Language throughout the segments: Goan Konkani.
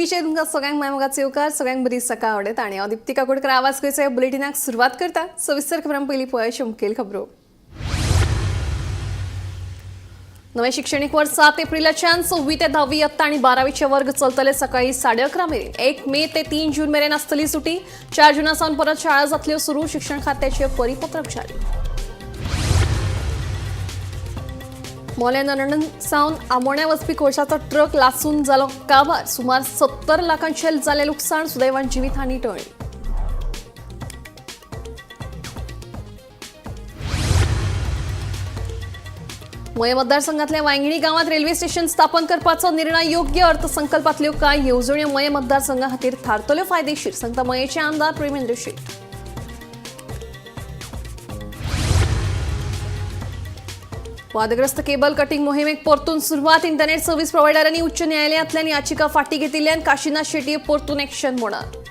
टीव्हीचेर तुमकां सगळ्यांक माय मोगाचो येवकार. सगळ्यांक बरी सकाळ आवडत आनी हांव दीप्ती काकोडकर आवाज गोंयचो बुलेटिनाक सुरवात करता. सविस्तर खबरां पयलीं पळय मुखेल खबरो. नवें शिक्षणीक वर्स 7 एप्रिलाच्यान 6वी ते 10वी इयत्ता आनी 12वीचे वर्ग चलतले सकाळी 11:30 मेरेन. 1 मे ते 3 जून मेरेन आसतली सुटी. 4 जुना सावन परत शाळा जातल्यो सुरू. शिक्षण खात्याचे परिपत्रक जारी. मोलें नरंडन सावन आमोण्या वचपी कोळशाचो ट्रक लासून जालो काबार. सुमार 70 लाखांचें जालें लुकसाण. सुदैवान जिवीतहानी टळ्ळी. मयें मतदारसंघातल्या वांयगिणी गांवात रेल्वे स्टेशन स्थापन करपाचो निर्णय योग्य. अर्थसंकल्पातल्यो कांय येवजण्यो मयें मतदारसंघा खातीर थारतल्यो फायदेशीर, सांगता मयेचे आमदार प्रेमेंद्र शेट. वादग्रस्त केबल कटिंग मोहिमेक परतून सुरवात. इंटरनेट सर्व्हिस प्रोव्हायडरांनी उच्च न्यायालयांतल्यान याचिका फाटी घेतिल्ल्यान काशीनाथ शेट्ये परतून एक्शन मोडार.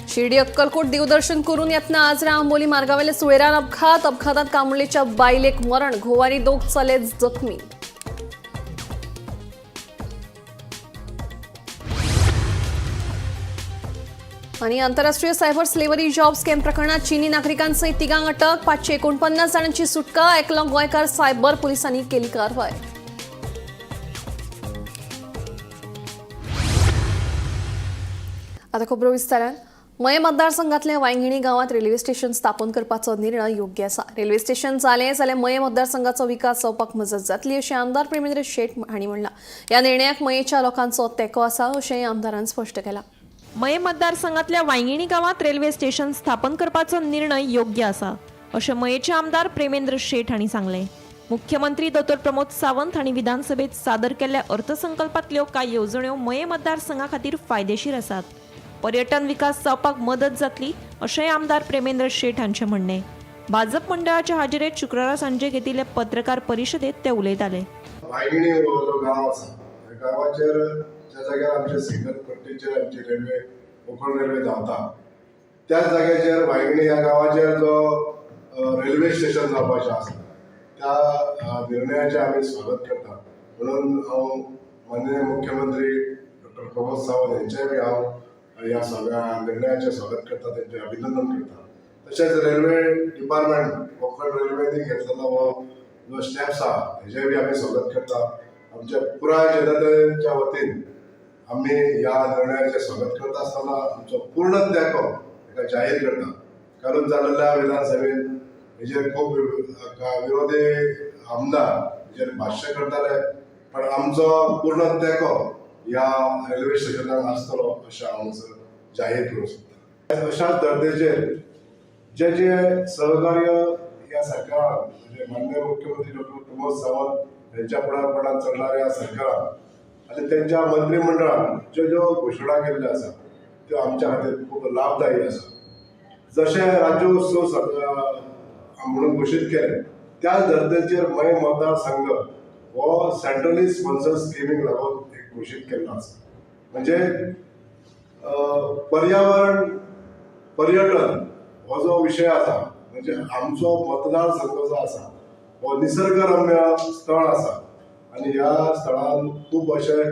शिर्डी अक्कलकोट देवदर्शन करून येतना आजरा आंबोली मार्गावेल्या सुळेरान अपघात. अपघातात कामुर्लेच्या बायलेक मरण. घोवारी दोग चले जखमी. आणि आंतरराष्ट्रीय सायबर स्लेवरी जॉब स्कॅम प्रकरणात चीनी नागरिकांसहित तिघांक अटक. 549 जाणांची सुटका. एकलो गोंयकार. सायबर पोलिसांनी केली कारवाय. आता खबरो विस्तारान. मयें मतदारसंघातल्या वांयगिणी गांवात रेल्वे स्टेशन स्थापन करपाचो निर्णय योग्य आसा. रेल्वे स्टेशन जालें जाल्यार मयें मतदारसंघाचो विकास जावपाक मजत जातली अशें आमदार प्रेमेंद्र शेट हांणी म्हणलां. ह्या निर्णयाक मयेच्या लोकांचो तेंको आसा अशेंय आमदारान स्पश्ट केलां. मये मतदारसंघातल्या वांयगिणी गांवात रेल्वे स्टेशन स्थापन करपाचो निर्णय योग्य आसा अशें मयेचे आमदार प्रेमेंद्र शेट हांणी सांगलें. मुख्यमंत्री दोतोर प्रमोद सावंत हांणी विधानसभेत सादर केल्ल्या अर्थसंकल्पांतल्यो कांय येवजण्यो मये मतदारसंघा खातीर फायदेशीर आसात. पर्यटन विकास जावपाक मदत जातली अशेंय आमदार प्रेमेंद्र शेट हांचें म्हणणें. भाजप मंडळाच्या हाजेरेत शुक्रारा सांजे घेतिल्ले पत्रकार परिशदेत ते उलयताले. वांयगिणी हो जो गांव आसा, ह्या गांवाचेर ज्या जाग्यार आमचे सिंगल पट्टीचेर आमची रेल्वे, कोंकण रेल्वे धांवता, त्याच जाग्याचेर वांयगिणी ह्या गांवाचेर जो रेल्वे स्टेशन जावपाचें आसा त्या निर्णयाचें आमी स्वागत करता. म्हणून हांव माननीय मुख्यमंत्री डॉक्टर प्रमोद सावंत हेंचें बी हांव ह्या सगळ्या निर्णयाचें स्वागत करता, तेंचें अभिनंदन करता. तशेंच रेल्वे डिपार्टमेंट, कोंकण रेल्वेनी घेतलेलो हो जो स्टेप्स आहा हेजें बी आमी स्वागत करता. आमच्या पुराय जनतेच्या वतीन आमी ह्या निर्णयाचें स्वागत करता आसतना आमचो पूर्ण तेंको हेका जाहीर करता. कारण जाल्ल्या विधानसभेन हेजेर खूब विरोधी आमदार हेजेर भाश्य करताले, पण आमचो पूर्ण तेंको ह्या रेल्वे स्टेशनाक आसतलो अशें हांव जाहीर करूंक सोदतां. अशाच धर्तेचेर जे जे सहकार्य ह्या सरकारान, म्हणजे माननीय मुख्यमंत्री डॉक्टर प्रमोद सावंत यांच्या फुडारपणान चलणाऱ्या सरकारान आनी तेंच्या मंत्रीमंडळान ज्यो ज्यो घोशणा केल्ल्यो आसा त्यो आमच्या खातीर खूब लाभदायी आसा. जशें राज्योत्सव म्हणून घोशीत केलें, त्याच धर्तेचेर मयें मतदारसंघ हो सेंट्रली स्पॉन्सर्ड स्किमीक लागून एक घोशीत केल्लो आसा. म्हणजे पर्यावरण, पर्यटन हो जो विशय आसा, म्हणजे आमचो मतदारसंघ जो आसा हो निसर्गरम्य स्थळ आसा आनी ह्या स्थळान खूब अशे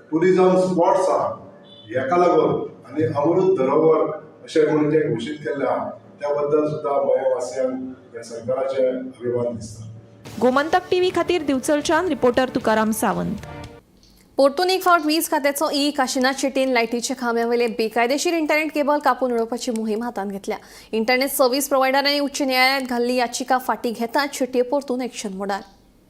ट्युरिजम स्पॉट्स आहा. हेका लागून आनी अमृत धरोवर अशें म्हणून जें घोशीत केल्लें आहा त्या बद्दल सुद्दां मयेवासियांक ह्या सरकाराचें अभिमान दिसता. गोमंतक टीव्ही खातीर दिवचलच्यान रिपोर्टर तुकाराम सावंत. परतून एक फावट वीज खात्याचो ई काशीनाथ शेट्टीन लायटीच्या खांब्यावयले बेकायदेशीर इंटरनेट केबल कापून उडोवपाची मोहीम हातांत घेतल्या. इंटरनेट सर्व्हिस प्रोव्हायडरांनी उच्च न्यायालयांत घाल्ली याचिका फाटी घेतात शेट्ये परतून एक्शन मोडार.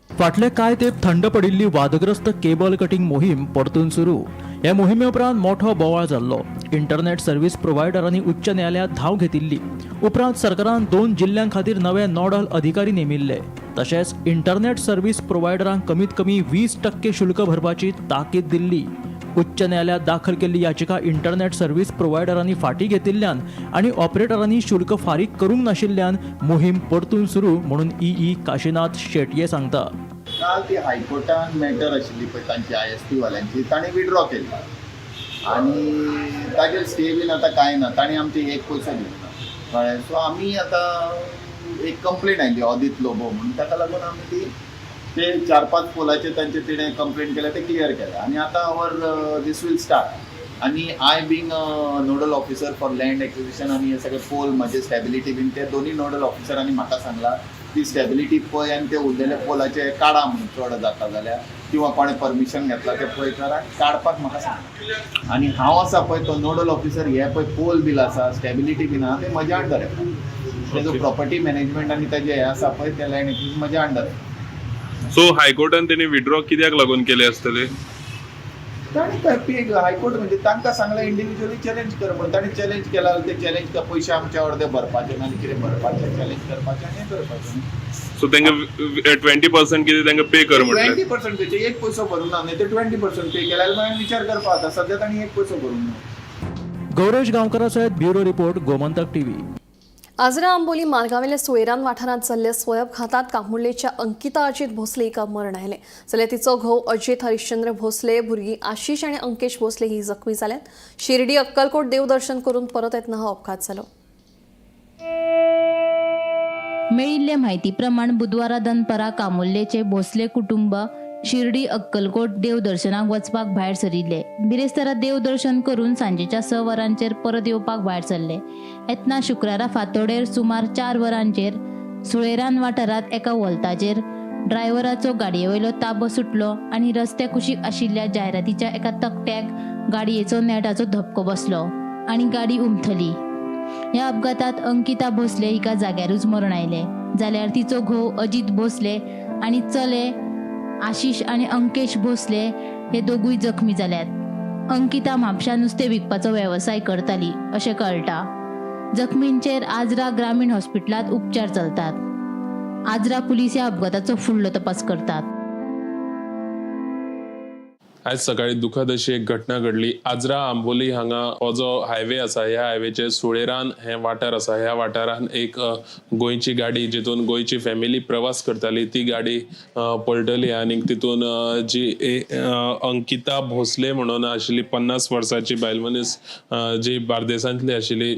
फाटले कांय तेंप थंड पडिल्ली वादग्रस्त केबल कटिंग मोहीम परतून सुरू. हे मोहिमे उपरांत मोठो बोवाळ जाल्लो. इंटरनेट सर्व्हिस प्रोव्हायडरांनी उच्च न्यायालयांत धांव घेतिल्ली. उपरांत सरकारान 2 जिल्ल्यां खातीर नवे नोडल अधिकारी नेमिल्ले. तशेंच इंटरनेट सर्व्हिस प्रोव्हायडरांक कमीत कमी 20% शुल्क भरपाची ताकीद दिल्ली. उच्च न्यायालयांत दाखल केल्ली याचिका इंटरनेट सर्व्हिस प्रोव्हायडरांनी फाटी घेतिल्ल्यान आनी ऑपरेटरांनी शुल्क फारीक करूंक नाशिल्ल्यान मोहीम परतून सुरू म्हणून ई काशीनाथ शेटये सांगता. काल ती हायकोर्टान मॅटर आशिल्ली पळय तांची, ISP वाल्यांची, तांणी विड्रॉ केली आनी ताजेर स्टे बीन आतां कांय ना. तांणी आमचे एक पयसो दिवंक ना, कळ्ळें? सो आमी आतां एक कंप्लेन आयली ऑदित लोबो म्हणून, ताका लागून आमी ती ते 4-5 पोलाचे तांचे तिणें कंप्लेन केल्या ते क्लियर केल्या आनी आतां our this will start. आनी I being nodal officer for land acquisition आनी हे सगळे पोल म्हजे स्टॅबिलिटी बीन ते दोनूय नोडल ऑफिसरांनी म्हाका सांगला ती स्टॅबिलिटी पळय आनी ते उरलेले पोलाचे काडा म्हणून चड जाता जाल्यार किंवा कोणें परमिशन घेतला ते पळय कर आनी काडपाक म्हाका सांगला. आनी हांव आसा पळय तो नोडल ऑफिसर, हे पळय पोल बील आसा स्टॅबिलिटी बीन आहा ते म्हज्या अंडर येता. तेजो प्रॉपर्टी मॅनेजमेंट आनी तेजें हें आसा पळय ते लँड एक्विजिशन म्हज्या अंडर येता. सो हायकोर्टान तेणी विड्रॉ कित्याक लागून केले आसतले? तांणी हायकोर्ट म्हणजे तांकां सांगलें इंडिव्हिज्युअली चॅलेंज कर म्हणून, तांणी चॅलेंज केला ते चॅलेंज पयशे आमच्या अर्दे भरपाचे ना कितें भरपाचें चॅलेंज करपाचें आनी हें करपाचें. सो तांकां 20% कितें तांकां पे कर म्हटलें? 20% पे एक पयसो भरूंक ना न्ही ते 20% पे केल्यार मागीर विचार करपा जाता. सद्या तांणी एक पयसो भरूंक ना. गौरेश गांवकरा सयत bureau report, Gomantak TV. Ajara Amboli मार्गावेल्या सोयरान वाठारांत जाल्ल्या स्वयंपघातात कामुर्लेच्या अंकिता अजित भोसले हिका मरण आयलें. जाल्यार तिचो घोव अजित हरिश्चंद्र भोसले, भुरगीं आशिष आनी अंकेश भोसले ही जखमी जाल्यात. शिर्डी अक्कलकोट देवदर्शन करून परत येतना हो अपघात जालो. मेळिल्ले म्हायती प्रमाण बुधवारा दनपरां कामुर्लेचे भोसले कुटुंब शिर्डी अक्कलकोट देवदर्शनाक वचपाक भायर सरिल्ले. बिरेस्तारा देवदर्शन करून सांजेच्या 6 वरांचेर परत येवपाक भायर सरले. येतना शुक्रारा फांतोडेर सुमार 4 वरांचेर सुळेरान वाठारांत एका वोल्ताचेर ड्रायव्हराचो गाडयेवयलो ताबो सुटलो आनी रस्त्या कुशीक आशिल्ल्या जायरातीच्या एका तकट्याक गाडयेचो नेटाचो धपको बसलो आनी गाडी उमथली. ह्या अपघातात अंकिता भोसले हिका जाग्यारूच मरण आयलें, जाल्यार तिचो घोव अजित भोसले आनी चले आशिष आनी अंकेश भोसले हे दोगूय जखमी जाल्यात. अंकिता म्हापशा नुस्तें विकपाचो वेवसाय करताली अशें कळटा. जखमींचेर आजरा ग्रामीण हॉस्पिटलांत उपचार चलतात. आजरा पुलीस ह्या अपघाताचो फुडलो तपास करतात. आयज सकाळी दुखद अशी एक घटना घडली. आजरा आंबोली हांगा हो जो हायवे आसा, ह्या हायवेचेर सुळेरान हे वाठार आसा. ह्या वाठारान एक गोंयची गाडी जितून गोंयची फॅमिली प्रवास करताली ती गाडी पलटली आनी तितून जी अंकिता भोसले म्हणून आशिल्ली 50 वर्साची बायल मनीस जी बार्देसांतली आशिल्ली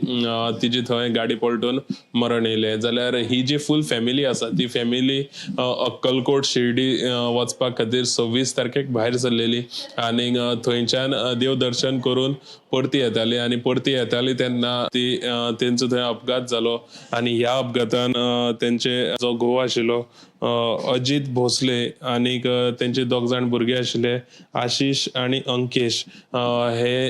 तिजी थंय गाडी पलटून मरण येयलें. जाल्यार ही जी फूल फॅमिली आसा ती फॅमिली अक्कलकोट शिर्डी वचपा खातीर 26 तारखेक भायर सरलेली आनी थंयच्यान देवदर्शन करून परती येताली आनी परती येताली तेन्ना ती तेंचो थंय अपघात जालो आनी ह्या अपघातान तेंचे जो घोव आशिल्लो अजित भोसले आनीक तेंचे दोग जाण भुरगे आशिल्ले आशिष आनी अंकेश हे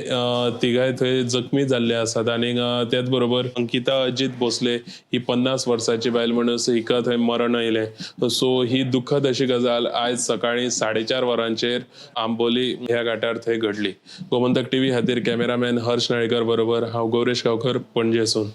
तिगाय थंय जखमी जाल्ले आसात. आनीक त्याच बरोबर अंकिता अजित भोसले ही 50 वर्साची बायल मनीस हिका थंय मरण आयलें. सो ही दुखद अशी गजाल आयज सकाळी 4:30 वरांचेर आंबोली ह्या घाटार थंय घडली. गोमंतक टीव्ही खातीर कॅमेरामॅन हर्ष नाळेकर बरोबर हांव गौरेश गांवकर, पणजेसून.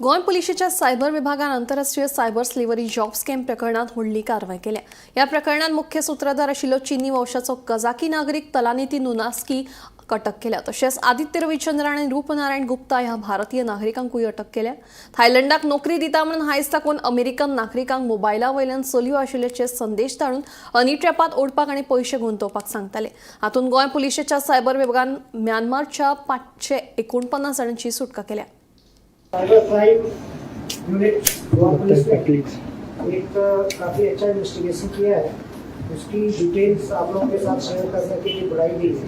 गोंय पुलिशेच्या सायबर विभागान आंतरराष्ट्रीय सायबर स्लेवरी जॉब स्कॅम प्रकरणात व्हडली कारवाय केल्या. ह्या प्रकरणात मुख्य सूत्रधार आशिल्लो चीनी वंशाचो कजाकी नागरीक तलानिती नुनास्की अटक केल्या. तशेंच आदित्य रविचंद्र आनी रूपनारायण गुप्ता ह्या भारतीय नागरिकांकूय अटक केल्या. थायलंडाक नोकरी दिता म्हणून हायस दाखोवन अमेरिकन नागरिकांक मोबायला वयल्यान चलयो आशिल्ल्याचे संदेश धाडून हनी ट्रॅपांत ओडपाक आनी पयशे गुंतोवपाक सांगताले. हातूंत गोंय पुलिशेच्या सायबर विभागान म्यानमारच्या 549 जाणांची सुटका केल्या. Cyber crime unit Goa police ने एक काफ़ी अच्छा इन्वेस्टिगेशन किया है. उसकी डिटेल्स आप लोगों के साथ शेयर करने के लिए बुलाई गई है.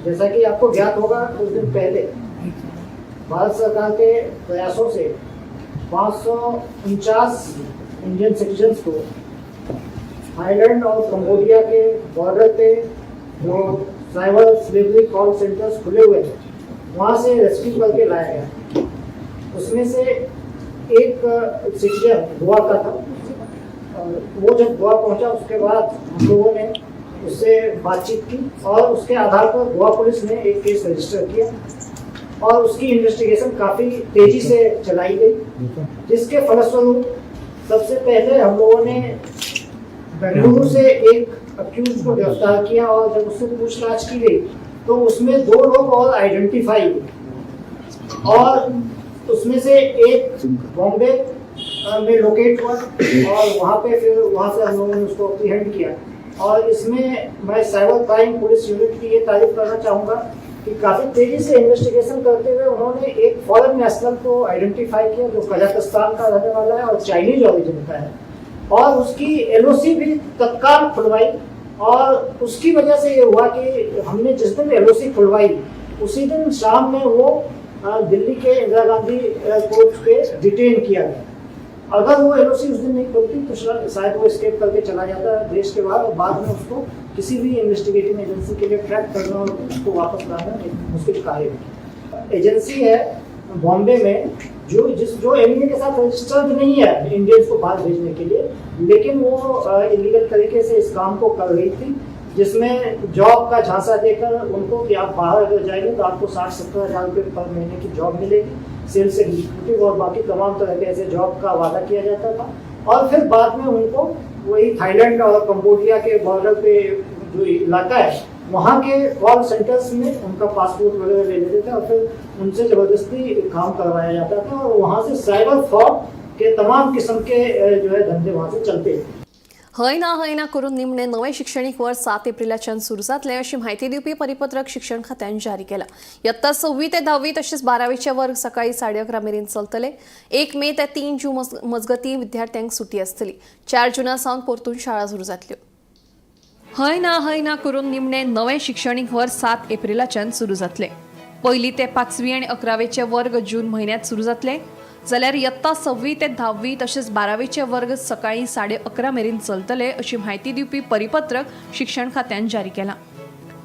जैसा कि आपको ज्ञात होगा, कुछ दिन पहले भारत सरकार के प्रयासों से 549 इंडियन सिटीजन्स को थाईलैंड और कंबोडिया के बॉर्डर पे जो साइबर स्लेवरी कॉल सेंटर्स खुले हुए हैं वहाँ से रेस्क्यू करके लाया गया. उसमें से एक सिटीजन गोवा का था और वो जब गोवा पहुंचा उसके बाद हम लोगों ने उससे बातचीत की और उसके आधार पर गोवा पुलिस ने एक केस रजिस्टर किया और उसकी इन्वेस्टिगेशन काफ़ी तेज़ी से चलाई गई, जिसके फलस्वरूप सबसे पहले हम लोगों ने बेंगलुरु से एक अक्यूज को गिरफ्तार किया और जब उससे पूछताछ की गई तो उसमें 2 लोग और आइडेंटिफाई हुए और उसमें से एक बॉम्बे में लोकेट हुआ और वहाँ पे फिर वहाँ से हम लोगों ने उसको अप्रीहेंड किया. और इसमें मैं साइबर क्राइम पुलिस यूनिट की ये तारीफ करना चाहूँगा कि काफ़ी तेज़ी से इन्वेस्टिगेशन करते हुए उन्होंने एक फॉरेन नेशनल को आइडेंटिफाई किया जो कजाकिस्तान का रहने वाला है और चाइनीज ओरिजिन का है, और उसकी एलओसी भी तत्काल खुलवाई। और उसकी वजह से ये हुआ कि हमने जिस दिन एलओसी खुलवाई उसी दिन शाम में वो दिल्ली के इंदिरा गांधी एयरपोर्ट पे डिटेन किया गया। अगर वो एलओसी उस दिन नहीं खुलती तो शायद वो एस्केप करके चला जाता है देश के बाहर, और बाद में उसको किसी भी इन्वेस्टिगेटिंग एजेंसी के लिए ट्रैक करना और उसको वापस लाना एक मुश्किल कार्य है। एजेंसी है बॉम्बे में जो एमईए के साथ रजिस्टर्ड नहीं है इंडियंस को बाहर भेजने के लिए, लेकिन वो इलीगल तरीके से इस काम को कर रही थी, जिसमें जॉब का झांसा देकर उनको कि आप बाहर अगर जाएंगे तो आपको 60-70 हज़ार रुपये पर महीने की जॉब मिलेगी, सेल्स एग्जीक्यूटिव और बाकी तमाम तरह के ऐसे जॉब का वादा किया जाता था। और फिर बाद में उनको वही थाईलैंड और कंबोडिया के बॉर्डर पे जो इलाका है वहाँ के कॉल सेंटर्स में उनका पासपोर्ट वगैरह ले लेते थे और फिर उनसे ज़बरदस्ती काम करवाया जाता था, और वहाँ से साइबर फ्रॉड के तमाम किस्म के जो है धंधे वहाँ से चलते थे। हय ना हय ना करून निमणें नवें शिक्षणीक वर्स 7 एप्रिलाच्यान सुरू जातलें अशी म्हायती दिवपी परिपत्रक शिक्षण खात्यान जारी केलां। यत्ता 6वी ते 10वी तशेंच 12वीचे वर्ग सकाळी 11:30 मेरेन चलतले। 1 मे ते 3 जून मजगतीं विद्यार्थ्यांक सुटी आसतली। 4 जुना सावन परतून शाळा सुरू जातल्यो। हय ना करून निमणें नवें शिक्षणीक वर्स 7 एप्रिलाच्यान सुरू जातलें। 1ली ते 5वी आनी 11वेचे वर्ग जून म्हयन्यांत सुरू जातले, जाल्यार यत्ता 6वी ते 10वी तशेंच 12वीचे वर्ग सकाळी 11:30 मेरेन चलतले अशी म्हायती दिवपी परिपत्रक शिक्षण खात्यान जारी केलां।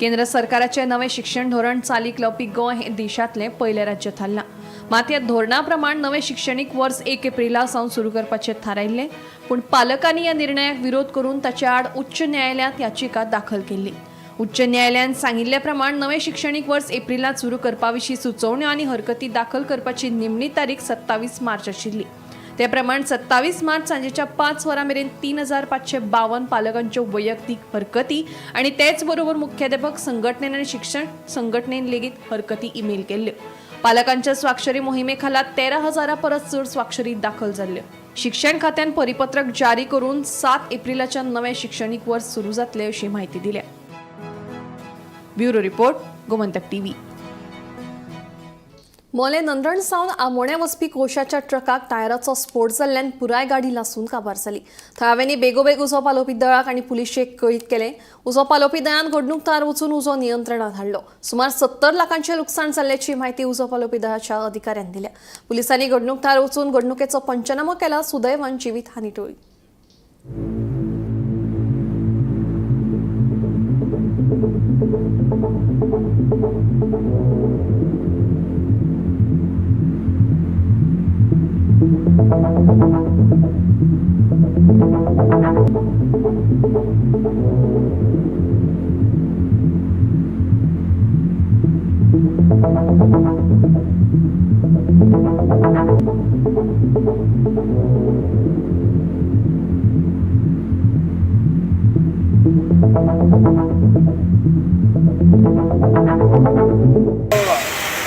केंद्र सरकाराचें नवें शिक्षण धोरण चालीक लावपी गोंय हें देशांतलें पयलें राज्य थारलां। मात ह्या धोरणा प्रमाण नवें शिक्षणीक वर्स 1 एप्रिला सावन सुरू करपाचें थारायिल्लें, पूण पालकांनी ह्या निर्णयाक विरोध करून ताचे आड उच्च न्यायालयांत याचिका दाखल केल्ली। उच्च न्यायालयान सांगिल्ले प्रमाण नवें शिक्षणीक वर्स एप्रिलांत सुरू करपा विशीं सुचोवण्यो आनी हरकती दाखल करपाची निमणी तारीख 27 मार्च आशिल्ली। ते प्रमाण 27 मार्च सांजेच्या 5 वरां मेरेन 3552 पालकांच्यो वैयक्तीक हरकती आनी तेच बरोबर मुख्याध्यापक संघटनेन आनी शिक्षण संघटनेन लेगीत हरकती ईमेल केल्ल्यो। पालकांच्या स्वाक्षरी मोहिमे खाला 13,000 परस चड स्वाक्षरी दाखल जाल्ल्यो। शिक्षण खात्यान परिपत्रक जारी करून 7 एप्रिलाच्या नवें शिक्षणीक वर्स सुरू जातलें अशी म्हायती दिल्या। Bureau report, Gomantak TV. Mollem Nandran सावन आमोण्या वचपी कोशाच्या ट्रकाक टायराचो स्फोट जाल्ल्यान पुराय गाडी लासून काबार जाली। थळाव्यांनी बेगोबेग उजो पालोवपी दळाक आनी पुलिशेक कळीत केलें। उजो पालोवपी दळान घडणूक थळार वचून उजो नियंत्रणात हाडलो। सुमार 70 लाखांचें लुकसाण जाल्ल्याची म्हायती उजो पालोवपी दळाच्या अधिकाऱ्यांनी दिल्या। पुलिसांनी घडणूक थळार वचून घडणुकेचो पंचनामो केला। सुदैवान जिवीत हानी टळ्ळी।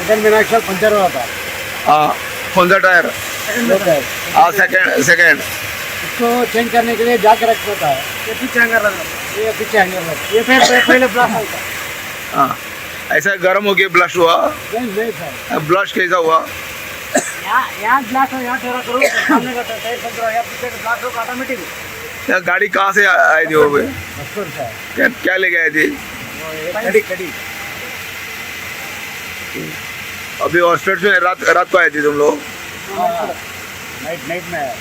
सेकंड मेरा एक्सल पंचर हुआ था। हाँ, कौन सा टायर? हाँ, सेकंड सेकंड उसको चेंज करने के लिए जाके रखना था। ये पीछे हैंगर लगा, ये पीछे हैंगर लगा, ये फिर पहले ब्लास्ट होता। हाँ, ऐसा गर्म हो गया ब्लास्ट हुआ? नहीं नहीं सर। ब्लास्ट कैसा हुआ? यहाँ यहाँ ब्लास्ट हो, यहाँ ठहरा करो, सामने का टायर पंचर हो गया, पीछे का ब्लास्ट होगा ऑटोमेटिक। गाड़ी कहाँ से आई थी वो? से क्या लेके आई थी? कड़ी कड़ी। अभी हॉस्पिटल में रात रात को आए थे तुम लोग? नाइट नाइट में।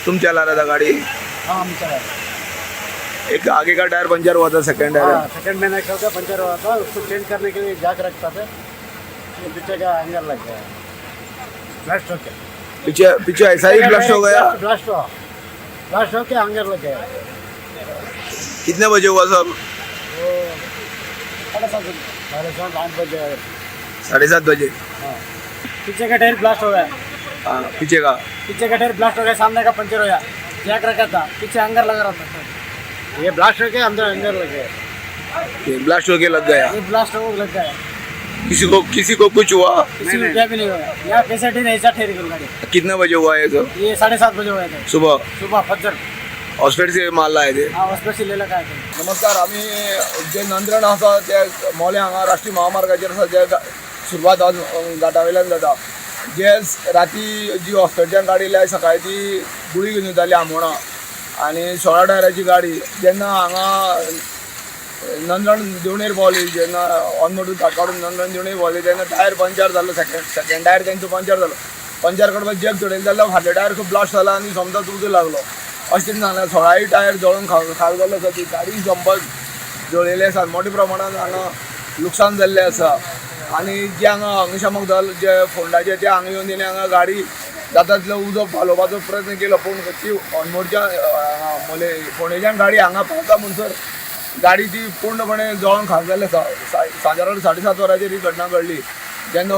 तुम चला रहा था गाड़ी? हाँ, हम चला रहे। एक आगे का टायर पंचर हुआ था, सेकंड टायर। सेकंड मैंने एक्सल का पंचर हुआ था, उसको चेंज करने के लिए जाके रखता था, ये पीछे का हैंगर लग गया, ब्लास्ट हो गया। पीछे पीछे ऐसा ही ब्लास्ट हो गया? ब्लास्ट हुआ, ब्लास्ट हो के हैंगर लग गया। कितने बजे हुआ सब? 7:30 8 बजे। 7:30 बजे। हाँ, पीछे का टायर ब्लास्ट हो गया। हाँ, पीछे का टायर ब्लास्ट हो गया, सामने का पंचर हो गया, जैक रखा था, पीछे हैंगर लग रहा था, ये ब्लास्ट हो गया, अंदर हैंगर लग गया। ये ब्लास्ट होके लग गया? ये ब्लास्ट हो लग गया। किसी को कुछ हुआ? किसी को क्या भी नहीं हुआ। यहाँ कैसे ठहरे, ऐसा ठहरी गाड़ी। कितने बजे हुआ ये सब? ये 7:30 बजे हुआ था। सुबह? सुबह फजर। हॉस्पिटल से माल लाए थे। हाँ, हॉस्पिटल से ले लगा थे। नमस्कार। आमी जे नंद्रण आसा ते मोलें हांगा राष्ट्रीय महामार्गाचेर आसा, जे सुरवात आज घाटा वयल्यान जाता, जे राती जी हॉस्पिटलच्यान गाडी येयल्या, सकाळी ती गुळी घेवन येताली आमोणा आनी 16 टायराची गाडी जेन्ना हांगा नंदण देवणेर पावली, जेन्ना ऑनमोडून घाट काडून नंदण देवणेर पावली तेन्ना टायर पंक्चर जालो। सेकंड टायर तेंचो पंक्चर जालो। पंक्चर करपाक जॅक चडयले जाल्यार फाटले टायर खूब ब्लास्ट जाला आनी सोमतोच उजो लागलो अशें तेणी सांगलें। 16 टायर जळून खाल जाल्लो आसा। ती गाडी संपत जळिल्ली आसा। मोठ्या प्रमाणान हांगा लुकसाण जाल्लें आसा आनी जे हांगा अग्निशामक दल जे फोंडाचे ते हांगा येवन तेणी हांगा गाडी जाता तितलो उजो पालोवपाचो प्रयत्न केलो, पूण ती अनमोडच्या मोले फोंडेच्यान गाडी हांगा पावता म्हणसर गाडी ती पूर्णपणे जळोन खाक जाल्ली आसा। सादारण 7:30 वरांचेर ही घटना घडली। जेन्ना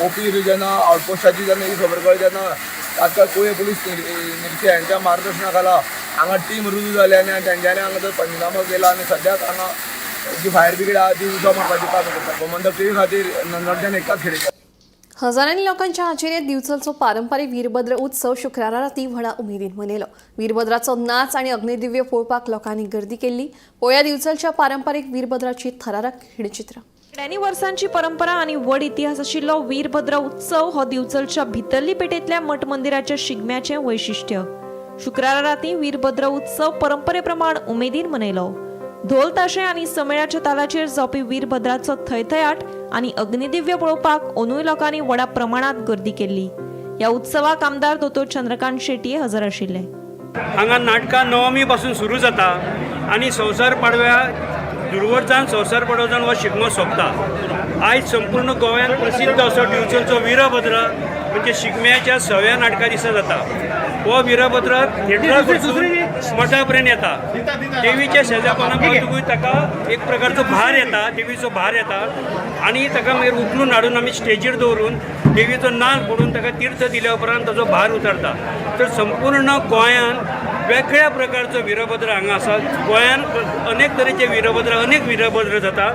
ओपी जेन्ना आउटपोस्टाची जेन्ना ही खबर कळ्ळी तेन्ना तात्काळ कुळे पुलीस निरीक्षक हांच्या मार्गदर्शना खाला हांगा टीम रुजू जाली आनी तेंच्यांनी हांगा तो पंचनामो केला आनी सद्याक हांगा जी फायर ब्रिगेड आहा ती उजो मारपाचें काम करता। गोमंतक टीव्ही खातीर नंदणच्यान एकाच खेडेकर। हजारांनी लोकांच्या हाजेरीत दिवचलचो पारंपारीक वीरभद्र उत्सव शुक्रारा राती व्हडा उमेदीन मनयलो। वीरभद्राचो नाच आनी अग्निदिव्य पळोवपाक लोकांनी गर्दी केल्ली। पळोवया दिवचलच्या पारंपारीक वीरभद्राची थरारक खिणचित्रां। शेंकड्यांनी वर्सांची परंपरा आनी व्हड इतिहास आशिल्लो वीरभद्र उत्सव हो दिवचलच्या भितरली पेठेंतल्या मठ मंदिराच्या शिगम्याचें वैशिश्ट्य। शुक्रारा राती वीरभद्र उत्सव परंपरे प्रमाण उमेदीन मनयलो। ढोल ताशे आनी समेळाच्या तालाचेर जावपी वीरभद्राचो थयथयाट आनी अग्निदिव्य पळोवपाक ओनूय लोकांनी व्हडा प्रमाणात गर्दी केल्ली। ह्या उत्सवाक आमदार दोतोर चंद्रकांत शेट्ये हजर आशिल्ले। हांगा नाटकां नवमी पासून सुरू जाता आनी संवसार पाडव्या दुर्वर्जान संवसार पाडव्यान हो शिगमो सोंपता। आयज संपूर्ण गोंयांत प्रसिद्ध असो दिवचलचो वीरभद्र म्हणजे शिगम्याच्या सव्या नाटका दिसा जाता। हो वीरभद्र थिएटरा कडसून मठा पर्यंत येता। देवीच्या शेजापणाक पावतकूच ताका एक प्रकारचो भार येता, देवीचो भार येता आनी ताका मागीर उखलून हाडून आमी स्टेजीर दवरून देवीचो नाल पडून ताका तीर्थ दिल्या उपरांत ताचो भार उतरता। तर संपूर्ण गोंयांत वेगळ्या प्रकारचो वीरभद्र हांगा आसा। गोंयांत अनेक तरेचे वीरभद्र, अनेक वीरभद्र जाता,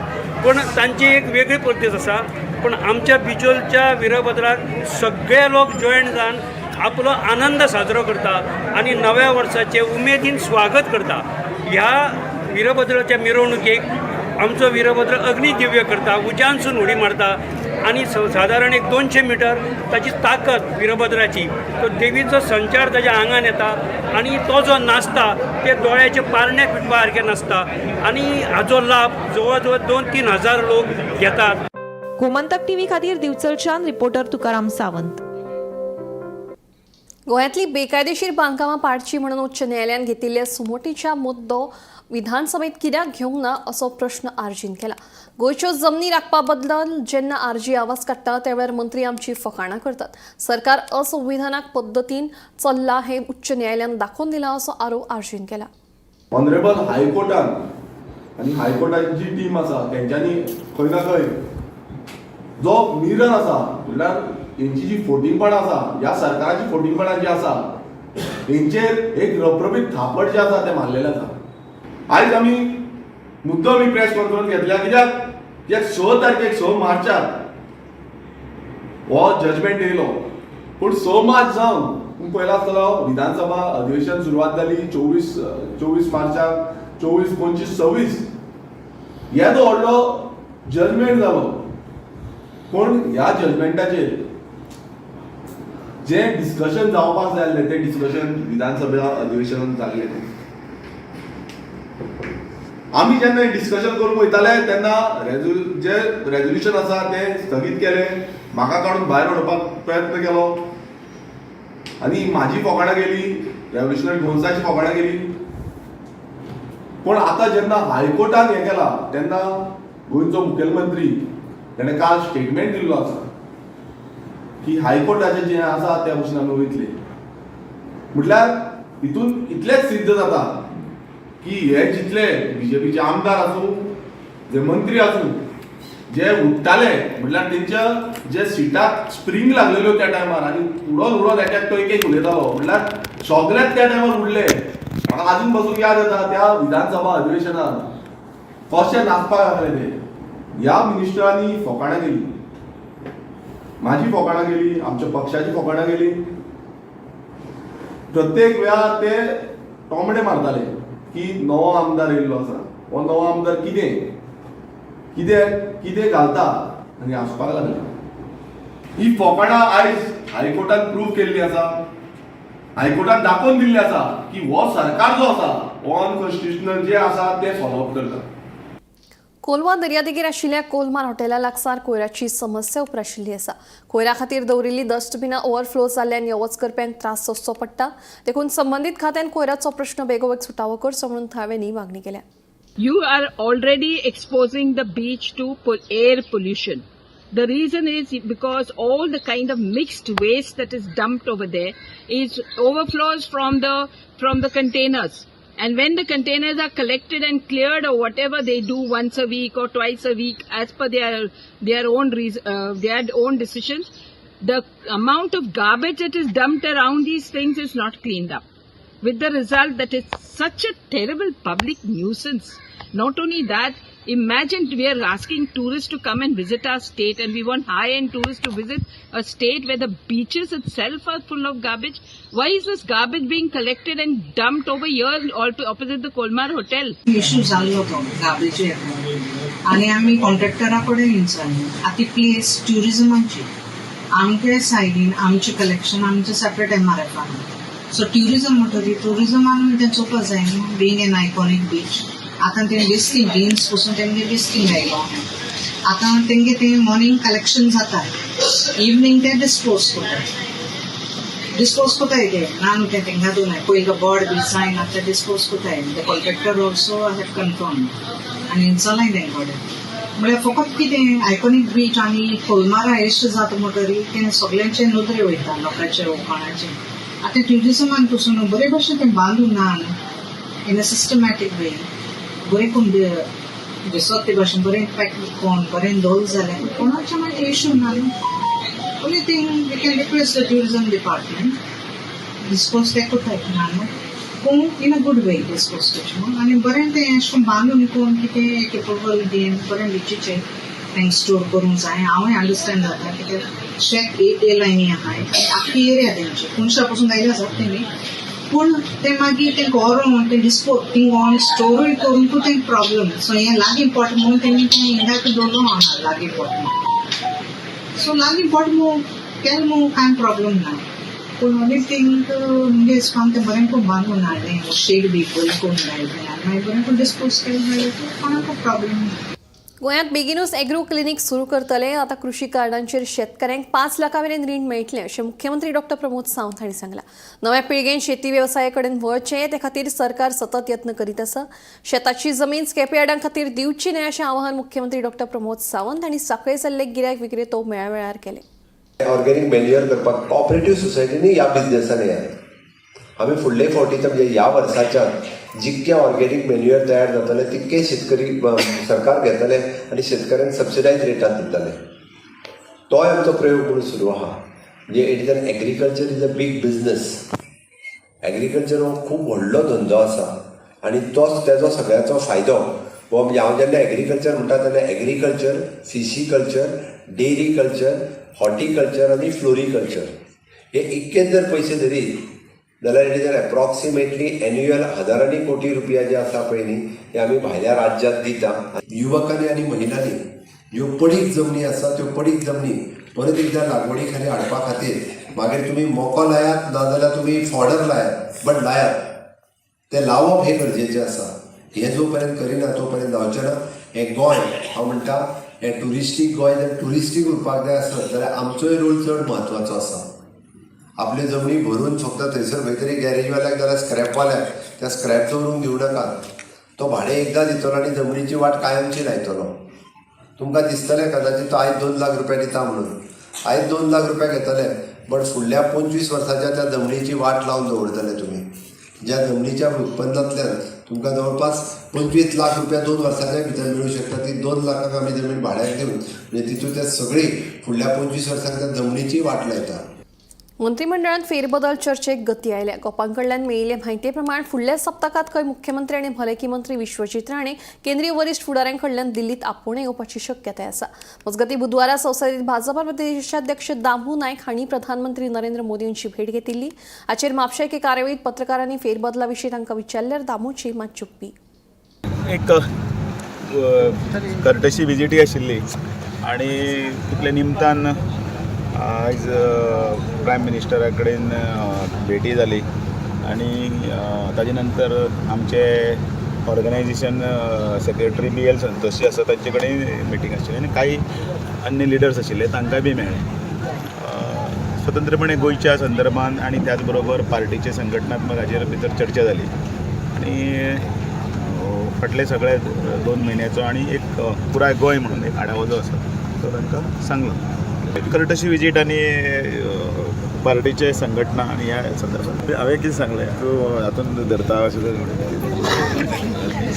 पूण तांची एक वेगळी पद्दत आसा। पूण आमच्या बिचोलच्या वीरभद्राक सगळे लोक जॉयन जावन आपलो आनंद साजरो करता आनी नव्या वर्साचें उमेदीन स्वागत करता। ह्या वीरभद्राच्या मिरवणुकेक आमचो वीरभद्र अग्निदिव्य करता, उज्यानसून उडी मारता आनी सादारण एक 200 मिटर ताची ताकद वीरभद्राची, तो देवीचो संचार ताच्या आंगान येता आनी तो जो नाचता ते दोळ्याचे पारणे पिटपा सारकें नाचता आनी हाचो लाभ जवळ जवळ 2-3 हजार लोक घेतात। गोमंतक टीव्ही खातीर दिवचलच्यान रिपोर्टर तुकाराम सावंत। गोंयांतली बेकायदेशीर बांदकामां पाडची म्हणून उच्च न्यायालयान घेतिल्ल्या सुमोटीच्या मुद्दो विधानसभेत कित्याक घेवंक ना असो प्रश्न आरजीन केला। गोंयच्यो जमनी राखपा बद्दल जेन्ना आरजी आवाज काडटा त्या वेळार मंत्री आमची फकाणां करतात। सरकार असंविधानाक पद्दतीन चल्ला हें उच्च न्यायालयान दाखोवन दिलां असो आरोप आरजीन केला। ऑनरेबल हायकोर्टान आनी हायकोर्टाची जी टीम आसा तेंच्यांनी खंय ना खंय जो मिरर आसा, म्हणल्यार हेंची जी फोटिंगपणां आसा, ह्या सरकाराची फोटिंगपणां जी आसा हेंचेर एक रबरबीत थापट जें आसा तें मारलेलें आसा। आयज आमी मुद्दो आमी प्रेस कॉन्फरन्स घेतल्या कित्याक कित्याक 6 तारखेक 6 मार्चाक हो जजमेंट येयलो, पूण 6 मार्च जावन तुमी पळयला आसतलो विधानसभा अधिवेशन सुरवात जाली 24 मार्चाक, 24, 25, 26 येदो व्हडलो जजमेंट जालो, पूण ह्या जजमेंटाचेर जें डिस्कशन जावपाक जाय आसलें तें डिस्कशन विधानसभा अधिवेशनान जाल्लें न्हू। आमी जेन्ना डिस्कशन करूंक वयताले तेन्ना जे रेजोल्युशन आसा तें स्थगीत केलें, म्हाका काडून भायर उडोवपाक प्रयत्न केलो आनी म्हाजी फोकाणां गेली, रेवोल्युशनरी गोन्साची फोकाणां गेली। पूण आतां जेन्ना हायकोर्टान हें केलां तेन्ना गोंयचो मुखेलमंत्री तेणें काल स्टेटमेंट दिल्लो आसा की हायकोर्टाचें जें आसा त्या भशेन आमी वयतले। म्हटल्यार हितून इतलेंच सिद्ध जाता की हे जितले बीजेपीचे आमदार आसूं, जे मंत्री आसूं, जे उठताले म्हटल्यार तेंच्या जे सिटाक स्प्रींग लागलेल्यो त्या टायमार आनी उडोन उडोन एकाक तो एक एक उलयतालो, म्हटल्यार सगळेच त्या टायमार उडले। म्हाका आजून पासून याद येता त्या विधानसभा अधिवेशनात कशें नाचपाक लागले ते। ह्या मिनिस्टरांनी फोकाणां केली, म्हाजी फोकाणां केली, आमच्या पक्षाची फोकाणां केली। प्रत्येक वेळार ते टोमणे मारताले की नवो आमदार येयल्लो आसा, हो नवो आमदार कितें कितें कितें घालता आनी हांसपाक लागले. ही फोकाणां आयज हायकोर्टान प्रूव केल्ली आसा, हायकोर्टान दाखोवन दिल्ली आसा की हो सरकार जो आसा हो अनकॉन्स्टिट्युशनल जे आसा ते फॉलोअप करता. कोलवा दर्यादेगेर आशिल्ल्या कोलमार हॉटेला लागसार कोयराची समस्या उप्राशिल्ली आसा. कोयरा खातीर दवरिल्ली डस्टबिनां ओव्हरफ्लो जाल्ल्यान यो वच करप्यांक त्रास सोंसचो पडटा. देखून संबंदीत खात्यान कोयराचो प्रश्न बेगोबेग सुटावो करचो म्हणून थळाव्यांनी मागणी केल्या. You are already exposing the beach to air pollution. The reason is because all the kind of mixed waste that is dumped over there is overflows from the containers. And when the containers are collected and cleared or whatever they do once a week or twice a week as per their own decisions, the amount of garbage that is dumped around these things is not cleaned up, with the result that it's such a terrible public nuisance. Not only that, imagine we are asking tourists to come and visit our state, and we want high-end tourists to visit a state where the beaches itself are full of garbage. Why is this garbage being collected and dumped over here all opposite the Colmar Hotel? Issue जाल्लो तो गार्बेज आनी आमी कॉन्ट्रॅक्टरा कडेन विचारलें. आतां ती प्लेस ट्युरिजमाची, आमचे सायडीन आमचें कलेक्शन आमचें सेपरेट एमआरएफ आहा. सो ट्युरिजम म्हणटकीर ट्युरिजमान तें चोवपाक जाय न्हू, बींग एन आयकॉनीक बीच. आतां तें वेस्टींग बीन्स पसून तेंगे वेस्टींग आयलो आहा. आतां तेंगे तें मॉर्निंग कलेक्शन जाता, इवनींग ते डिस्पोज करता, डिस्पोज करताय ते ना न्हू तें तेंकां दोन पयलीं बोर्ड बी जायना, ते डिस्पोज करताय. The contractor also have confirm आनी चलाय तें कडेन. म्हळ्यार फकत कितें आयकॉनीक बीच आनी कोलमारा एश्ट जाता म्हणटरी तें सगल्यांचे नदरे वयता लोकांचे कोणाचे. आतां ट्युरिजमान पसून बरे भशेन तें बांदून ना न्हू इन अ सिस्टमॅटीक वे, बरें करून दिसत ते भाशेन बरें पॅक कोण बरें दवरलें जाल्यार कोणाचें मागीर इशू ना न्हू. Only thing we can request the tourism department, dispose ते करताय ना न्हू, पूण in a good way dispose करचें न्हू आनी बरें तें अशें करून बांदून कोण कितें एक एप्रुवल दिवन बरें बिचीचेर तांकां स्टोर करूंक जाय. हांवूय अंडरस्टँड जाता कित्याक शॅक ए लायनी आहाय, आख्खी एरिया तेंची कोनशा पसून गायल्या आसात तेमी, पूण ते मागीर तेंका व्हरोन तें डिस्पोज थिंग ऑन स्टोरूय करूंक तेंका प्रॉब्लम. सो हें लागीं पडटा म्हणून तेणी तें हिंगाक दवरलो आहा लागीं पडटा म्हणून. सो लागीं पडटा म्हूण केलें म्हूण कांय प्रॉब्लम ना, पूण ओनली थिंग म्हणजे हिसपान तें बरें करून बांदून हाडलें, शेड बी बरें करून घायलें आनी मागीर बरें करून डिस्पोज केलें जाल्यार कोणाकूय प्रॉब्लम ना. गोंयांत बेगीनूच एग्रो क्लिनीक सुरू करतले. आतां कृशी कार्डांचेर शेतकऱ्यांक 5 लाखां मेरेन रीण मेळटलें अशें मुख्यमंत्री डॉक्टर प्रमोद सावंत हांणी सांगलां. नव्या पिळगेन शेती वेवसाया कडेन वळचें ते खातीर सरकार सतत यत्न करीत आसा. शेताची जमीन स्क्रॅपयार्डां खातीर दिवची न्हय अशें आवाहन मुख्यमंत्री डॉक्टर प्रमोद सावंत हांणी सांखळे जाल्ले गिरायक विक्रेतो मेळा वेळार केलें. ऑर्गेनीक मेन्युअर करपाक कॉपरेटीव सोसायटीनी ह्या बिजनेसान येयात. आमी फुडले फावटी म्हणजे ह्या वर्साच्यान जितके ऑर्गेनीक मेन्युअर तयार जातले तितके शेतकरी सरकार घेतले आनी शेतकऱ्यांक सबसिडायज रेटान दितले. तोय आमचो प्रयोग म्हणून सुरू आहा. म्हणजे it is an agriculture is a big business. Agriculture हो खूब व्हडलो धंदो आसा आनी तोच तेजो सगळ्याचो फायदो हो. म्हणजे हांव जेन्ना एग्रीकल्चर म्हणटा तेन्ना agriculture, pisciculture, dairy culture, horticulture आनी फ्लोरिकल्चर हे इतकेच जर पयशे धरीत जाल्यार it is an approximately annual हजारांनी कोटी रुपया जे आसा पळय न्ही ते आमी भायल्या राज्यांत दिता. युवकांनी आनी महिलांनी ज्यो पडीक जमनी आसा त्यो पडीक जमनी परत एकदां लागवडी खाली हाडपा खातीर, मागीर तुमी मको लायात नाजाल्यार तुमी फॉडर लायात, बट लायात, तें लावप हें गरजेचें आसा. हें जो पर्यंत करिना तो पर्यंत जावचें ना. हें गोंय हांव म्हणटा हें ट्युरिस्टीक गोंय जर ट्युरिस्टीक उरपाक जाय आसत जाल्यार आमचोय रोल चड म्हत्वाचो आसा. आपल्यो जमनी भरून फक्त थंयसर खंय तरी गॅरेजवाल्याक जाल्यार स्क्रॅपवाल्याक त्या स्क्रॅप दवरूंक दिवं नाकात. तो भाडें एकदां दितलो आनी जमनीची वाट कायमची लायतलो. तुमकां दिसतलें कदाचित तो आयज 2 लाख रुपया दिता म्हणून. आयज 2 लाख रुपया घेतले, बट फुडल्या 25 वर्साच्या त्या जमनीची वाट लावन दवरतले तुमी. ज्या जमनीच्या उत्पन्नांतल्यान तुमकां जवळपास 25 लाख रुपया 2 वर्साच्या भितर मेळूं शकता, ती 2 लाखांक आमी जमीन भाड्याक दिवन म्हणजे तितून त्या सगळी फुडल्या 25 वर्सांक त्या जमनीची वाट लायता. मंत्रिमंडळात फेरबदल चर्चेक गती आयल्या. गोपां कडल्यान मेळिल्ले म्हायती प्रमाण फुडल्या सप्तकांत खंय मुख्यमंत्री आनी भलायकी मंत्री विश्वजीत राणे केंद्रीय वरिश्ठ फुडाऱ्यां कडल्यान दिल्लीत आपोवणें येवपाची शक्यताय आसा. मजगतीं बुधवारा संसदेत भाजपा प्रदेशाध्यक्ष दामू नायक हांणी प्रधानमंत्री नरेंद्र मोदी हांची भेट घेतिल्ली. हाचेर म्हापशा एके कार्यावळींत पत्रकारांनी फेरबदला विशीं तांकां विचारल्यार दामूची मात चुप्पी. एक कर्टशी विजिटी आशिल्ली आनी तितले निमतान आयज प्रायम मिनिस्टरा कडेन भेटी जाली आनी ताजे नंतर आमचे ऑर्गनायजेशन सेक्रेटरी बी एल संतोष जे आसा तांचे कडेन मिटींग आशिल्ली आनी काही अन्य लिडर्स आशिल्ले तांकांय बी मेळ्ळे. स्वतंत्रपणे गोंयच्या संदर्भान आनी त्याच बरोबर पार्टीचे संघटनात्मक हाजेर भितर चर्चा जाली आनी फाटले सगळे 2 म्हयन्याचो आनी एक पुराय गोंय म्हणून एक आढावो जो आसा तो तांकां सांगलो. कर्टशी विजीट आनी पार्टीचे संघटना आनी ह्या संदर्भात हांवें कितें सांगलें तूं हातून धरता अशें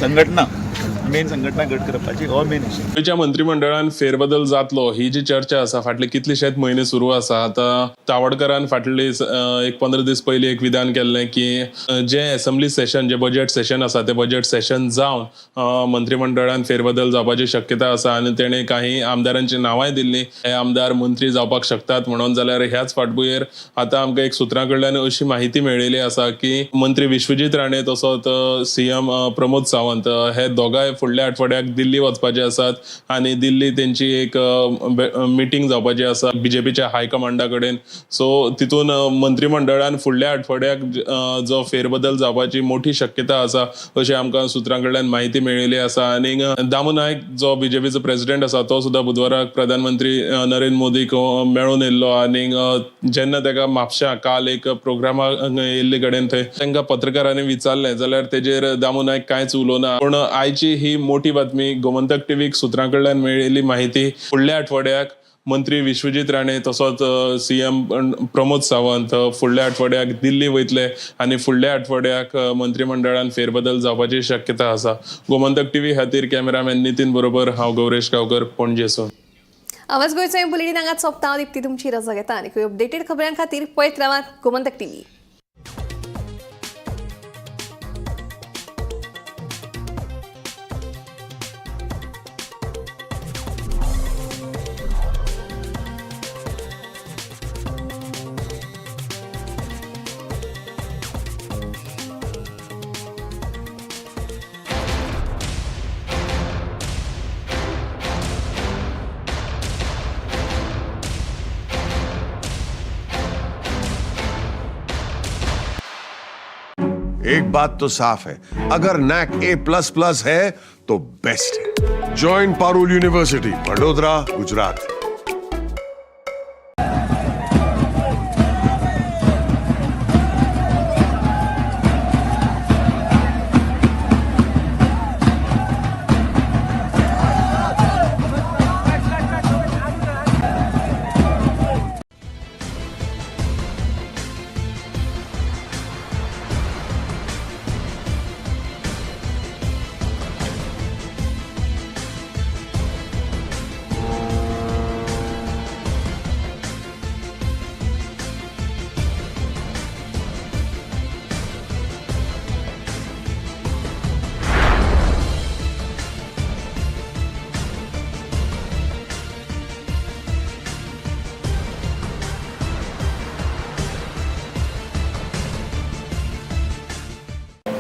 संघटना मेन संघटना घट करपाची हो मेन इश्यू. गोंयच्या मंत्रिमंडळान फेरबदल जातलो ही जी चर्चा आसा फाटले कितलेशेच म्हयने सुरू आसा. आतां तावडकरान फाटले एक 15 दीस पयलीं एक विधान केल्लें की जें एसेंब्ली सेशन, जें बजेट सेशन आसा तें बजेट सेशन जावन मंत्रिमंडळान फेरबदल जावपाची शक्यता आसा आनी तेणें काही आमदारांची नांवांय दिल्लीं, हे आमदार मंत्री जावपाक शकतात म्हणून. जाल्यार ह्याच फाटभुंयेर आतां आमकां एक सुत्रां कडल्यान अशी म्हायती मेळिल्ली आसा की मंत्री विश्वजीत राणे तसोच सीएम प्रमोद सावंत हे दोगांय फुडल्या आठवड्याक दिल्ली वचपाचे आसात आनी दिल्ली तेंची एक मिटींग जावपाची आसा बीजेपीच्या हायकमांडा कडेन. सो तितून मंत्रिमंडळान फुडल्या आठवड्याक जो फेरबदल जावपाची मोठी शक्यता आसा अशी आमकां सुत्रां कडल्यान म्हायती मेळिल्ली आसा. आनी दामू नायक जो बीजेपीचो प्रेसिडेंट आसा तो सुद्दां बुधवाराक प्रधानमंत्री नरेंद्र मोदीक मेळून येयल्लो आनी जेन्ना ताका म्हापश्यां काल एक प्रोग्रामाक येयल्ले कडेन थंय तांकां पत्रकारांनी विचारलें जाल्यार तेजेर दामू नायक कांयच उलोवना. पूण आयची ही मोठी बातमी गोमंतक टीव्हीक सुत्रां कडल्यान मेळिल्ली म्हायती, फुडल्या आठवड्याक मंत्री विश्वजीत राणे तसोच सीएम प्रमोद सावंत फुडल्या आठवड्याक दिल्ली वयतले आनी फुडल्या आठवड्याक मंत्रिमंडळान फेरबदल जावपाची शक्यता आसा. गोमंतक टीव्ही खातीर कॅमेरामॅन नितीन बरोबर हांव गौरेश गांवकर, पणजेसून. आवाज गोंयचो बुलेटीन हांगाच सोंपता. हांव दीप्ती तुमची रजा घेता आनी अपडेटेड खबरां खातीर पळयत रावात गोमंतक टीव्ही. एक बात तो साफ है, अगर नैक A++ है तो बेस्ट है। Join Parul university, Vadodara, Gujarat.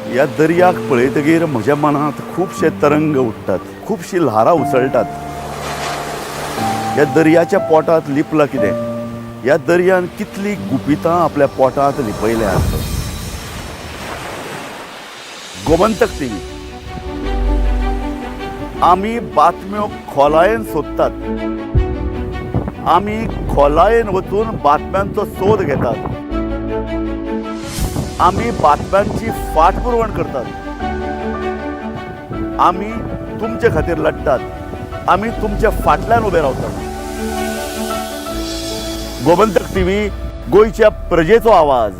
ह्या दर्याक पळयतगीर म्हज्या मनांत खुबशे तरंग उठ्ठात, खुबशीं ल्हारां उसळटात. ह्या दर्याच्या पोटांत लिपलां कितें? ह्या दर्यान कितलीं गुपितां आपल्या पोटांत लिपयल्यांत? गोमंतक टीव्ही आमी बातम्यो खोलायेन सोदतात, आमी खोलायेन वचून बातम्यांचो सोद घेतात, आमी बातम्यांची फाटपुरवण करतात, आमी तुमचे खातीर लढटात, आमी तुमच्या फाटल्यान उबे रावतात. गोमंतक टीव्ही, गोंयच्या प्रजेचो आवाज.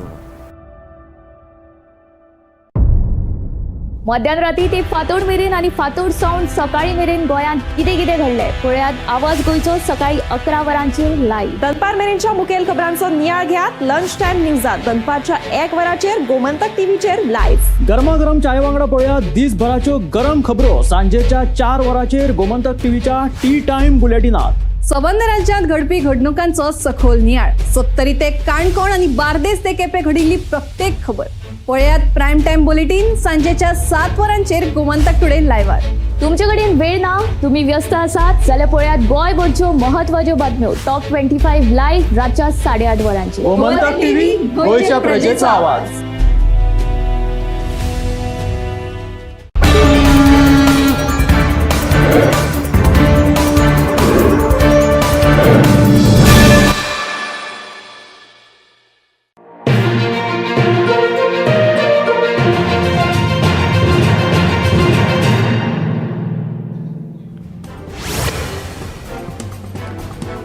मध्यान राती ते फांतोड मेरेन आनी फांतोड सावन सकाळी मेरेन गोंयांत कितें कितें घडलें पळयात आवाज गोंयचो सकाळी 11 वरांचेर लायव्ह. दनपार मेरेनच्या मुखेल खबरांचो नियाळ घेयात लंच टायम न्यूजात दनपारच्या 1 वराचेर गोमंतक टीव्हीचेर लायव्ह. गरमागरम चाये वांगडा पळयात दिसभराच्यो गरम खबरो सांजेच्या 4 वरांचेर गोमंतक टीव्हीच्या टी टायम बुलेटिनात. सबंद राज्यात घडपी घडणुकांचो सखोल नियाळ, सत्तरी ते काणकोण आणि बार्देस ते केपे घडिल्ली प्रत्येक खबर पळयात प्रायम टायम बुलेटीन सांजेच्या 7 वरांचेर गोमंतक टुडे लायव्हार. तुमचे कडेन वेळ ना, तुम्ही व्यस्त आसात जाल्यार पळयात गोंयभरच्यो महत्वाच्यो बातम्यो टॉप 25 लायव्ह रातच्या 8:30 वरांचेर. गोमंतक टीव्ही, गोंयच्या प्रजेचा आवाज.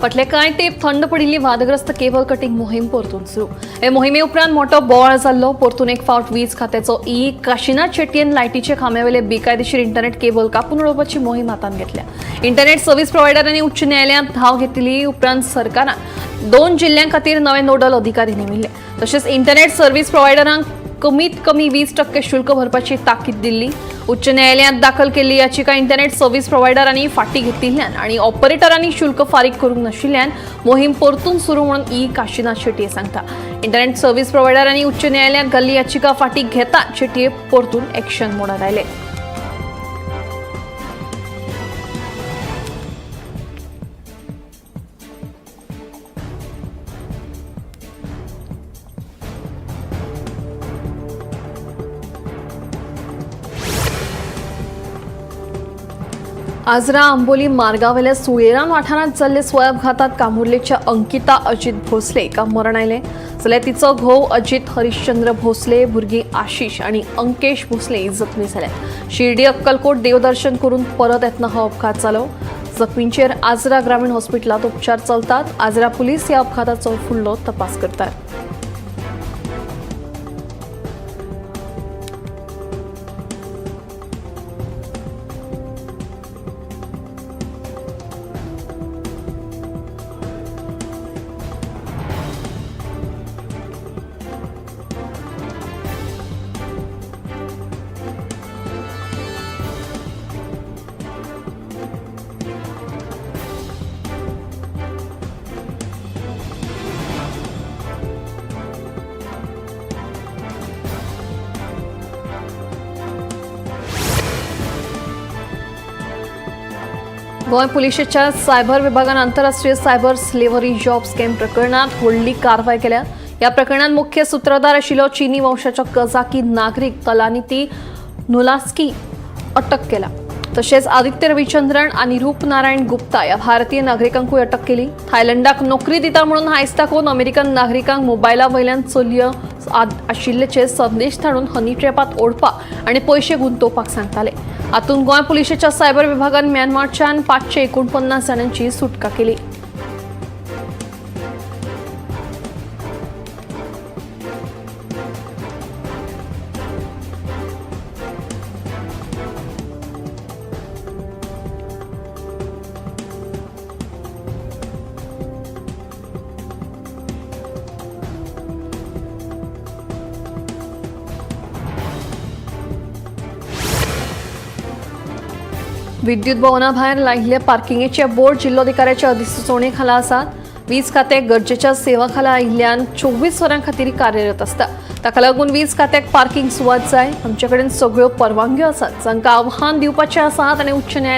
फाटले कांय तेंप थंड पडिल्ली वादग्रस्त केबल कटिंग मोहीम परतून सुरू. हे मोहिमे उपरांत मोठो बोवाळ जाल्लो. परतून एक फावट वीज खात्याचो ई काशिनाथ शेट्टीन लायटीचे खांब्यावेले बेकायदेशीर इंटरनेट केबल कापून उडोवपाची मोहीम हातांत घेतल्या. इंटरनेट सर्व्हिस प्रोव्हायडरांनी उच्च न्यायालयांत धांव घेतली. उपरांत सरकारान 2 जिल्ल्यां खातीर नवे नोडल अधिकारी नेमिल्ले. तशेंच इंटरनेट सर्व्हिस प्रोव्हायडरांक कमीत कमी 20% शुल्क भरपाची ताकीद दिल्ली. उच्च न्यायालयांत दाखल केल्ली याचिका इंटरनेट सर्व्हिस प्रोव्हायडरांनी फाटी घेतिल्ल्यान आनी ऑपरेटरांनी शुल्क फारीक करूंक नाशिल्ल्यान मोहीम परतून सुरू म्हणून ई काशिनाथ शेट्ये सांगता. इंटरनेट सर्व्हिस प्रोव्हायडरांनी उच्च न्यायालयांत घाल्ली याचिका फाटी घेता शेट्ये परतून एक्शन मोडार आयले. आजरा आंबोली मार्गावेल्या सुळेरान वाठारांत जाल्ले स्वयंअपघातात कामुर्लेच्या अंकिता अजित भोसले हिका मरण आयलें. जाल्यार तिचो घोव अजित हरिश्चंद्र भोसले, भुरगीं आशिष आनी अंकेश भोसले जखमी जाल्यात. शिर्डी अक्कलकोट देवदर्शन करून परत येतना हो अपघात जालो. जखमींचेर आजरा ग्रामीण हॉस्पिटलांत उपचार चलतात. आजरा पुलीस ह्या अपघाताचो फुडलो तपास करतात. गोंय पुलिशेच्या सायबर विभागान आंतरराष्ट्रीय सायबर स्लेवरी जॉब स्कॅम प्रकरणात व्हडली कारवाय केल्या. ह्या प्रकरणात मुख्य सूत्रधार आशिल्लो चीनी वंशाचो कझाकी नागरीक तलानिती नुलास्की अटक केला. तशेंच आदित्य रविचंद्रन आनी रूपनारायण गुप्ता ह्या भारतीय नागरिकांकूय अटक केली. थायलंडाक नोकरी दिता म्हणून हायस दाखोवन अमेरिकन नागरिकांक मोबायला वयल्यान चलयो आशिल्ल्याचे संदेश धाडून हनी ट्रॅपात ओडपाक आनी पयशे गुंतोवपाक सांगताले. हातूंत गोंय पुलिशेच्या सायबर विभागान म्यानमारच्यान 549 जाणांची सुटका केली. विद्युत भवना भायर लायिल्ले पार्किंगेचे बोर्ड जिल्लोधिकाऱ्याच्या अधिसुचोवणे खाला आसात. वीज खातें गरजेच्या सेवा खाला आयिल्ल्यान 24 वरां खातीर कार्यरत आसता. ताका लागून वीज खात्याक पार्किंग सुवात जाय. आमचे कडेन सगळ्यो परवानग्यो आसात. जांकां आव्हान दिवपाचें आसा ताणें उच्च न्यायालयात